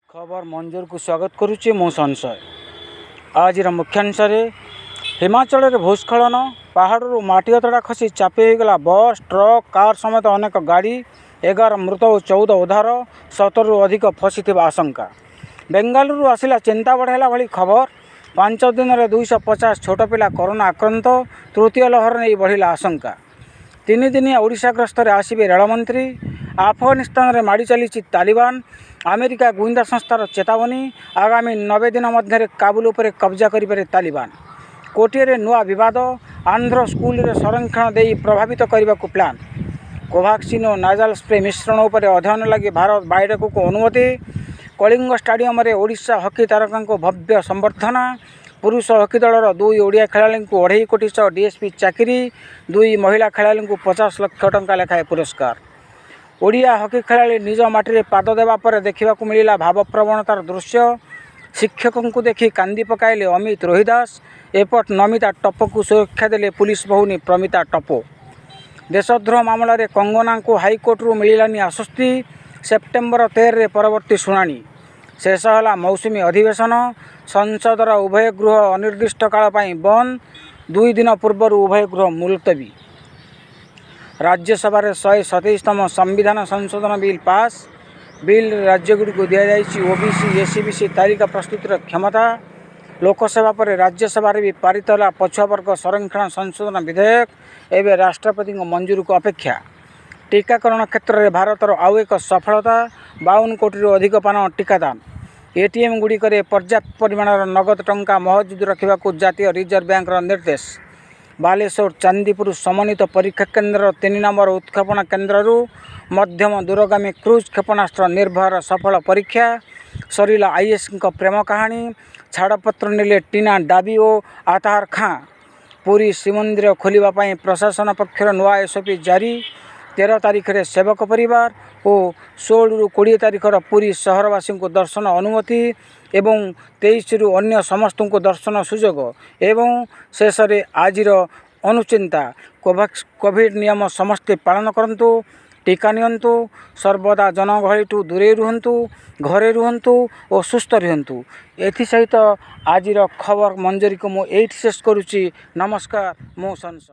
ଖବର ମଞ୍ଜୁରକୁ ସ୍ୱାଗତ କରୁଛି ମୁଁ ସଂଶୟ। ଆଜିର ମୁଖ୍ୟାଂଶରେ ହିମାଚଳରେ ଭୂସ୍ଖଳନ, ପାହାଡ଼ରୁ ମାଟି ଅତଡ଼ା ଖସି ଚାପି ହୋଇଗଲା ବସ୍, ଟ୍ରକ୍, କାର୍ ସମେତ ଅନେକ ଗାଡ଼ି। 11 ମୃତ ଓ 14 ଉଦ୍ଧାର, 17ରୁ ଅଧିକ ଫସିଥିବା ଆଶଙ୍କା। ବେଙ୍ଗାଲୁରୁରୁ ଆସିଲା ଚିନ୍ତା ବଢ଼ାଇଲା ଭଳି ଖବର। 5 ଦିନରେ 250 ଛୋଟ ପିଲା କରୋନା ଆକ୍ରାନ୍ତ, ତୃତୀୟ ଲହର ନେଇ ବଢ଼ିଲା ଆଶଙ୍କା। 3 ଦିନିଆ ଓଡ଼ିଶା ଗସ୍ତରେ ଆସିବେ ରେଳମନ୍ତ୍ରୀ। ଆଫଗାନିସ୍ତାନରେ ମାଡ଼ି ଚାଲିଛି ତାଲିବାନ। ଆମେରିକା ଗୁଇନ୍ଦା ସଂସ୍ଥାର ଚେତାବନୀ, ଆଗାମୀ 90 ଦିନ ମଧ୍ୟରେ କାବୁଲ ଉପରେ କବ୍ଜା କରିପାରେ ତାଲିବାନ। କୋଟିଆରେ ନୂଆ ବିବାଦ, ଆନ୍ଧ୍ର ସ୍କୁଲରେ ସଂରକ୍ଷଣ ଦେଇ ପ୍ରଭାବିତ କରିବାକୁ ପ୍ଲାନ୍। କୋଭାକ୍ସିନ୍ ଓ ନାଜାଲ ସ୍ପ୍ରେ ମିଶ୍ରଣ ଉପରେ ଅଧ୍ୟୟନ ଲାଗି ଭାରତ ବାୟୋଟେକକୁ ଅନୁମତି। କଳିଙ୍ଗ ଷ୍ଟାଡିୟମରେ ଓଡ଼ିଶା ହକି ତାରକାଙ୍କୁ ଭବ୍ୟ ସମ୍ବର୍ଦ୍ଧନା। ପୁରୁଷ ହକି ଦଳର ଦୁଇ ଓଡ଼ିଆ ଖେଳାଳିଙ୍କୁ 2.5 କୋଟି ସହ ଡିଏସ୍ପି ଚାକିରି, ଦୁଇ ମହିଳା ଖେଳାଳିଙ୍କୁ 50 ଲକ୍ଷ ଟଙ୍କା ଲେଖାଏଁ ପୁରସ୍କାର। ଓଡ଼ିଆ ହକି ଖେଳାଳି ନିଜ ମାଟିରେ ପାଦ ଦେବା ପରେ ଦେଖିବାକୁ ମିଳିଲା ଭାବପ୍ରବଣତାର ଦୃଶ୍ୟ। ଶିକ୍ଷକଙ୍କୁ ଦେଖି କାନ୍ଦି ପକାଇଲେ ଅମିତ ରୋହିଦାସ। ଏପଟ ନମିତା ଟପ୍ପୋଙ୍କୁ ସୁରକ୍ଷା ଦେଲେ ପୁଲିସ ଭଉଣୀ ପ୍ରମିତା ଟପ୍ପୋ। ଦେଶଦ୍ରୋହ ମାମଲାରେ କଙ୍ଗନାଙ୍କୁ ହାଇକୋର୍ଟରୁ ମିଳିଲାନି ଆଶ୍ୱସ୍ତି, ସେପ୍ଟେମ୍ବର 13ରେ ପରବର୍ତ୍ତୀ ଶୁଣାଣି। ଶେଷ ହେଲା ମୌସୁମୀ ଅଧିବେଶନ। ସଂସଦର ଉଭୟ ଗୃହ ଅନିର୍ଦ୍ଦିଷ୍ଟ କାଳ ପାଇଁ ବନ୍ଦ। 2 ଦିନ ପୂର୍ବରୁ ଉଭୟ ଗୃହ ମୁଲତବୀ। ରାଜ୍ୟସଭାରେ 127ତମ ସମ୍ବିଧାନ ସଂଶୋଧନ ବିଲ୍ ପାସ୍। ବିଲ୍ରେ ରାଜ୍ୟଗୁଡ଼ିକୁ ଦିଆଯାଇଛି ଓବିସି, ଏସ୍ଇବିସି ତାଲିକା ପ୍ରସ୍ତୁତିର କ୍ଷମତା। ଲୋକସଭା ପରେ ରାଜ୍ୟସଭାରେ ବି ପାରିତ ହେଲା ପଛୁଆ ବର୍ଗ ସଂରକ୍ଷଣ ସଂଶୋଧନ ବିଧେୟକ। ଏବେ ରାଷ୍ଟ୍ରପତିଙ୍କ ମଞ୍ଜୁରୀକୁ ଅପେକ୍ଷା। ଟିକାକରଣ କ୍ଷେତ୍ରରେ ଭାରତର ଆଉ ଏକ ସଫଳତା, 52 କୋଟିରୁ ଅଧିକ ପାନ ଟିକାଦାନ। ଏଟିଏମ୍ଗୁଡ଼ିକରେ ପର୍ଯ୍ୟାପ୍ତ ପରିମାଣର ନଗଦ ଟଙ୍କା ମହଜୁଦ ରଖିବାକୁ ଜାତୀୟ ରିଜର୍ଭ ବ୍ୟାଙ୍କର ନିର୍ଦ୍ଦେଶ। ବାଲେଶ୍ୱର ଚାନ୍ଦିପୁର ସମନ୍ୱିତ ପରୀକ୍ଷା କେନ୍ଦ୍ରର 3 ନମ୍ବର ଉତ୍କ୍ଷେପଣ କେନ୍ଦ୍ରରୁ ମଧ୍ୟମ ଦୂରଗାମୀ କ୍ରୁଜ୍ କ୍ଷେପଣାସ୍ତ୍ର ନିର୍ଭୟର ସଫଳ ପରୀକ୍ଷା। ସରିଲା ଆଇଏସ୍ଙ୍କ ପ୍ରେମ କାହାଣୀ, ଛାଡ଼ପତ୍ର ନେଲେ ଟିନା ଡାବି ଓ ଆତାହାର ଖାଁ। ପୁରୀ ଶ୍ରୀମନ୍ଦିର ଖୋଲିବା ପାଇଁ ପ୍ରଶାସନ ପକ୍ଷରୁ ନୂଆ ଏସ୍ଓପି ଜାରି। 13 ତାରିଖରେ ସେବକ ପରିବାର ଓ 16ରୁ 20 ତାରିଖର ପୁରୀ ସହରବାସୀଙ୍କୁ ଦର୍ଶନ ଅନୁମତି ଏବଂ 23ରୁ ଅନ୍ୟ ସମସ୍ତଙ୍କୁ ଦର୍ଶନ ସୁଯୋଗ। ଏବଂ ଶେଷରେ ଆଜିର ଅନୁଚିନ୍ତା, କୋଭିଡ଼ ନିୟମ ସମସ୍ତେ ପାଳନ କରନ୍ତୁ, ଟିକା ନିଅନ୍ତୁ, ସର୍ବଦା ଜନଗହଳିଠୁ ଦୂରେଇ ରୁହନ୍ତୁ, ଘରେ ରୁହନ୍ତୁ ଓ ସୁସ୍ଥ ରୁହନ୍ତୁ। ଏଥିସହିତ ଆଜିର ଖବର ମଞ୍ଜରୀକୁ ମୁଁ ଏଇଠି ଶେଷ କରୁଛି। ନମସ୍କାର, ମୁଁ ସଂଶୟ।